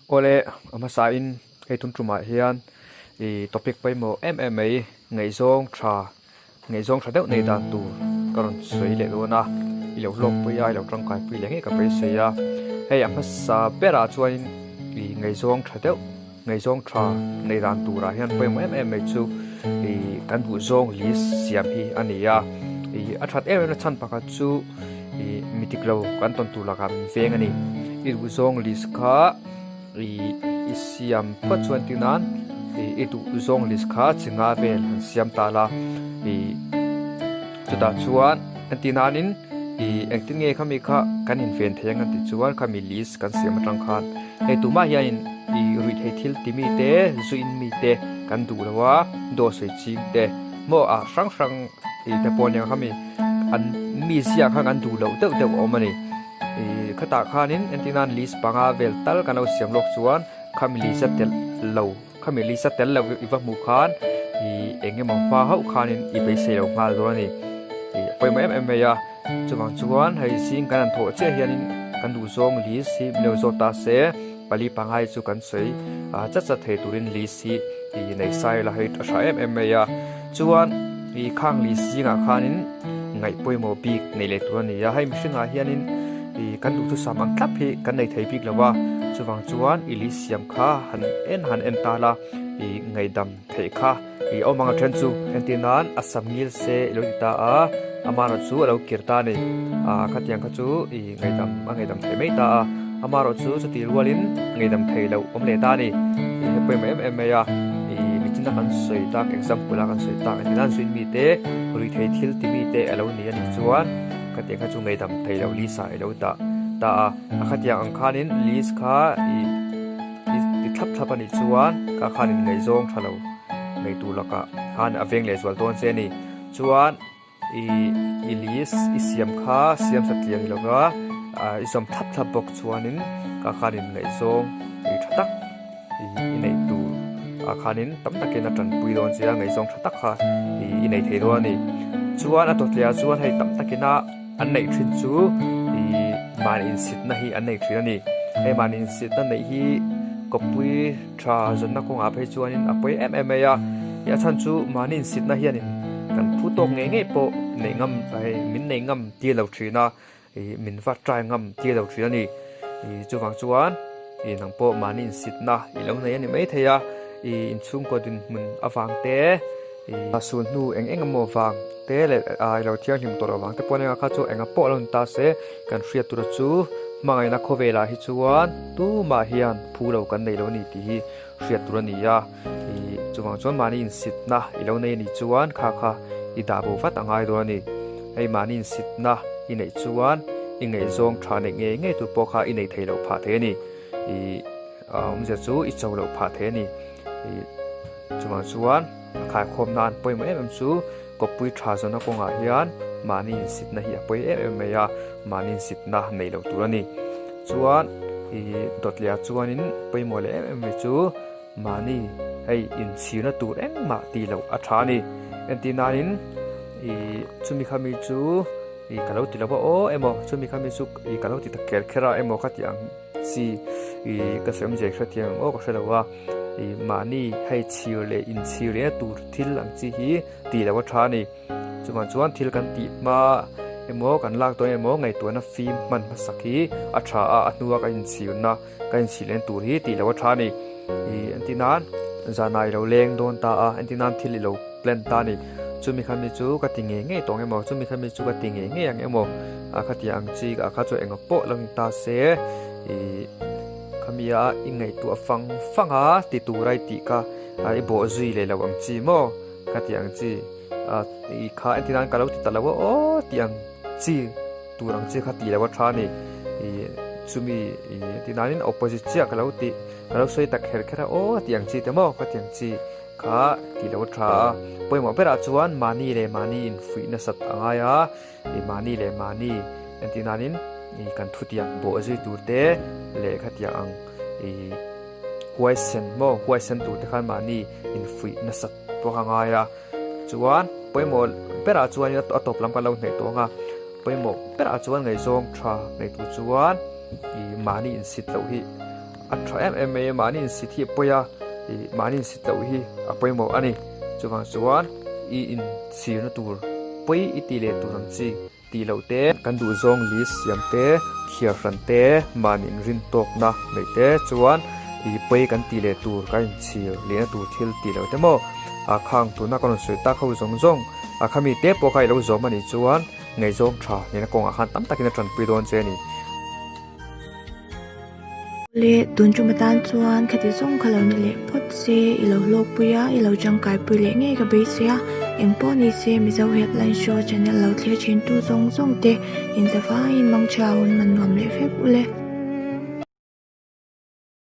Awle, a hmasain hei tun tumah hian ih topic pawimawh em em mai ngaihzawng tha, ngaihzawng tha deuh nei dan tur ka rawn sawi leh dawn a, i lo hlawkpui a, i lo tangkaipui leh ngei ka beisei a. Hei a hmasa berah chuanin ih ngaihzawng tha deuh, ngaihzawng tha nei dan turah hian pawimawh em em mai chu ih kan duhzawng list siam hi a ni a. Ih a that em em na chhan pakhat chu ih mi dik lo kan tawn tur lakah min veng a ni. I duhzawng list kha ih i siam phawt chuan tih nan ih i duhzawng list kha chi nga vel han siam ta la ih chutah chuan entir nanin ih engtin nge khami kha kan inven thei ang an tih chuan khami list kan siam atang khan hei tumah hianin ih ruih theih thil ti mi te zu in mi te kan duh lo a dawr sawi ching te maw ah hrang hrang ih te pawh aniang khami an mi ziak kha kan duh loh deuh deuh a awm a ni ih khatah khanin entir nan list panga vel tal kan lo siam lawk chuan khami list a telh lo khami list a tel lo i va hmuh khan ih eng emaw hma hauh khanin i beisei lo nghal dawn a ni ih a pawimawh em em mai a chuvang chuan hei zing kan han thawh chiah hianin kan duh zawng list hi min lo zawt ta se pali panga hi chu kan sawi ah chat chat thei turin list hi ih nei sai la hei a tha em em mai a chuan ih khang list zingah khanin ngaih pawimawh bik nei leh tur a ni a hei mihringah hianin ih kan duhthusam ang thlap hi kan nei thei bik lo a chuvang chuan i list siam kha han en han en ta la ih ngaihdam theih kha ih awm ang a then chu entir nan a sam ngil se i lo ti ta a amaherawh chu a lo kir ta a ni ah khatiang kha chu ih ngaihdam a ngaihdam theih mai ta a amaherawh chu chutih rualin ngaihdam theih loh awm leh ta a ni ih he pawimawh em em mai a ih michina kan sawi tak example a kan sawi tak entir nan suit mite ruihtheih thil ti mite a lo ni a nih chuan khatiang kha chu ngaihdam theih loh list ah i lo dah ta a a khatiang ang khanin list kha ih i thlap thlap a nih chuan ka khanin ngaihzawng tha lo nei tur lakah khan a veng leh zual dawn che a ni chuan ih i list i siam kha siam satliah ni lova ah i zawm thlap thlap bawk chuanin ka khanin ngaihzawng ih tha tak ih i neih tur ah khanin tam takin a tanpui dawn che a ngaihzawng tha tak kha ih i nei thei dawn a ni chuan a tawtliah chuan hei tam takina an neih thin chu ih mahni insitna hi an nei thin a ni hei mahni insitna neih hi kawppui tha zawnna kawngah phei chuanin a pawi em em mai a ih a chhan chu mahni insitna hianin kan phu tawk ngei ngei pawh neih ngam hei min nei ngam tir lo thin a ih min va try ngam tir lo thin a ni ih chuvang chuan ih nang pawh mahni insitna i lo nei a ni maithei a ih inchhungkaw dinhmun avang te ih sulhnu eng eng emaw vang te leh ah ilo thianghlim tawh lo vang te pawh ania kha chu enga pawh lo ni ta se kan hriat tura chu hmangaihna khawvelah hi chuan tumah hian phu lo kan nei lo a ni tih hi hriat tur a ni a ih chuvang chuan mahni insitna i lo nei a nih chuan kha kha i dah bo vat a ngai dawn a ni hei mahni insitna i neih chuan i ngaihzawng tha neih ngei ngei tur pawh kha i nei thei loh phah thei a ni ih a awmzia chu i cho loh phah thei a ni ih chuvang chuan a khaikhawm nan pawimawh em em chu kawppui tha zawhna kawngah hian mahni insitna hi a pawi em em mai a mahni insitna nei lo tur a ni chuan ih dawt leh ah chuanin pawimawh leh em em mai chu mahni hei inchhirna tur engmah tih loh a tha a ni entir nanin ih chumi khami chu ih ka lo ti lo va aw emaw chumi khami chu ih ka lo ti ta kher kher a emaw kha tih ang chi ih ka sawi awmzia hrethiam ang aw ka hre lo a ih mahni hei chhir leh inchhir lehna tur thil ang chi hi tih loh a tha a ni chuvang chuan thil kan tih hma emaw kan lak dawn emaw ngaihtuahna fim hman hmasak hi a tha a a hnua kan inchhirna kan inchhir lehna tur hi tih loh a tha a ni ih entir nan zanah i lo leng dawn ta a entir nan thil i lo plan ta a ni chumi kha mi chu ka ti ngei ngei tawh ang emaw chumi kha mi chu ka ti ngei ngei ang emaw a khatiang ang chi ah kha chu enga pawh lo ni ta se ih Khamia i ngaihtuah fang fang a ti tur a i tih kha a i bawh zui leh lo ang chi maw ka ti ang chi a i kha entir nan ka lo ti ta lo a aw tih ang chi tur ang chi kha tih lo a tha a ni ih chumi ih entir nanin opposite chiah ka lo tih ka lo sawi ta kher kher a aw tih ang chi te maw ka ti ang chi kha tih lo a tha a pawimawh berah chuan mahni leh mahni infuih nasat a ngai a. Ih mahni leh mahni entir nanin ih kan thutiang bawh zui tur te leh khatiang ang ih huaisen maw huaisen tur te khan mahni infuih nasat pawh a ngai a chuan pawimawh berah chuan a tawp lam kan lo hnaih tawh ang a pawimawh berah chuan ngaihzawng tha nei tur chuan ih mahni insit loh hi. a tha em em mai a, mahni insit hi a pawi a, ih mahni insit loh hi a pawimawh a ni. Chuvang chuan i inchhirna tur pawi i tih leh tur ang chi tih loh te, kan duhzawng list siam te, thliar hran te, mahni inrin tawkna neih te chuan ih pawi kan tih leh tur kan inchhir lehna tur thil tih loh te maw a khang tuna ka rawn sawi tak ho zawng zawng a khami te pawh kha i lo zawm a nih chuan ngaihzawng tha nena kawngah khan tam takin a tanpui dawn che a ni. Le, tun tum atan chuan khati zawng kha lo ni leh phawt se, i lo hlawkpui a, i lo tangkaipui leh ngei ka beisei a, engpawh ni se Mizo Headline Show channel lo thlir thin tu zawng zawng te inzavaiin mangchhia hun man nuam leh vek u le.